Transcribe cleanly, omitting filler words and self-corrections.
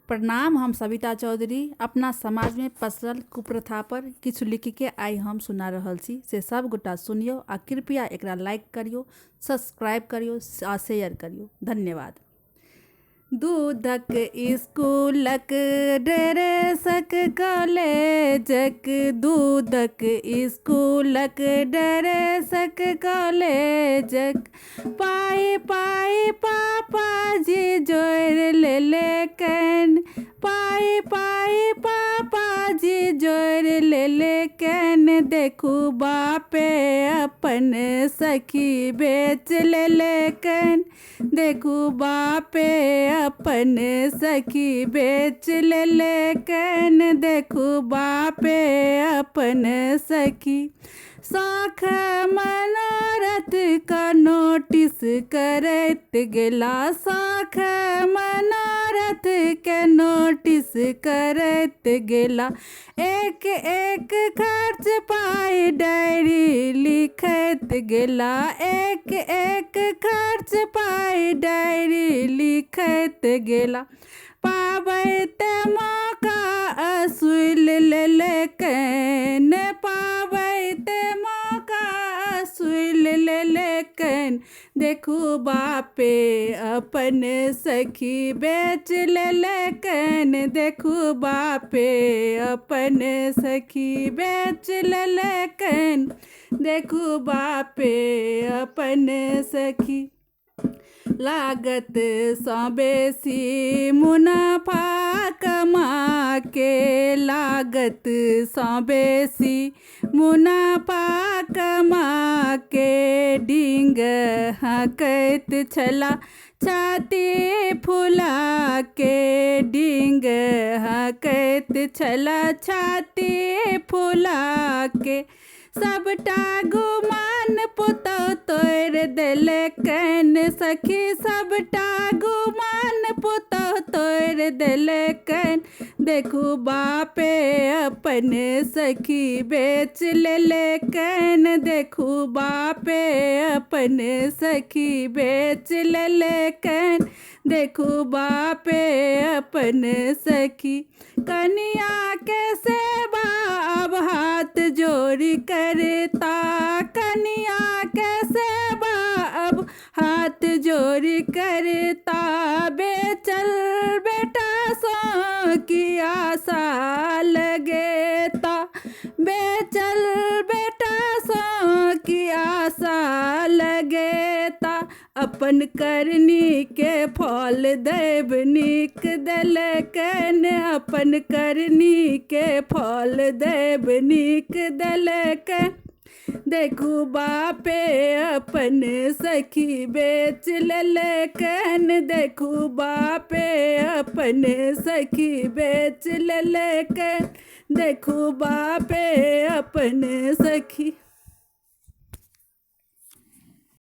प्रणाम। हम सविता चौधरी अपना समाजमे पसरल कुप्रथापर किछु लिखिके आइ हम सुना रहल छी, से सब गोटा सुनियौ आ कृपया एकरा लाइक करियौ, सब्सक्राइब करियौ आ शेयर करियौ। धन्यवाद। दूधक इसकुलक ड्रेसक कॉलेजक, दूधक इसकुलक ड्रेसक कॉलेजक, पाइ पाइ पापाजी जोड़ि लेलकनि, पाइ पाइ पापाजी जोड़ि लेलकनि, देखू बापे अपन सखी बेच लेलकनि, देखू बापे अपन सखी बेच लेलकनि, देखू बापे अपन सखी। शौख मनोरथ का नोटिस करैत गेला, शौख मनोरथ के नोटिस करैत गेला, एक एक खर्च पाइ डायरी लिखैत गेला, एक एक खर्च पाइ डायरी लिखैत गेला। पाबैत मौका असुल लेलकनि, पाबैत मौका असुल लेलकनि, देखू बापे अपन सखी बेच लेलकनि, देखू बापे अपन सखी बेच लेलकनि, देखू बापे अपन सखी। लागत सँ बेसी मुनाफा कमा के, लागत सँ बेसी मुनाफा कमा के, डिंग हँकैत छला छाती फुला के, डिंग हँकैत छला छाती फुला के। सबटा गुमान पुतहु तोड़ि देलकनि सखी, सबटा गुमान पुतहु तोड़ि देलकनि, देखू बापे अपन सखी बेच लेलकनि, देखू बापे अपन सखी बेच लेलकनि, देखू बापे अपन सखी। कनिया के सेवा अब हाथ जोड़ि करता, कनिया के सेवा अब हाथ जोड़ि करता, बेचल बेटा सँ की आशा लगेता, बेचल बेटा सँ की आशा लगेता। अपन करनी के फल दैव नीक देलकनि, अपन करनी के फल दैव नीक देलकनि, देखू बापे अपन सखी बेच लेलकनि, देखू बापे अपन सखी बेच लेलकनि, देखू बापे अपन सखी।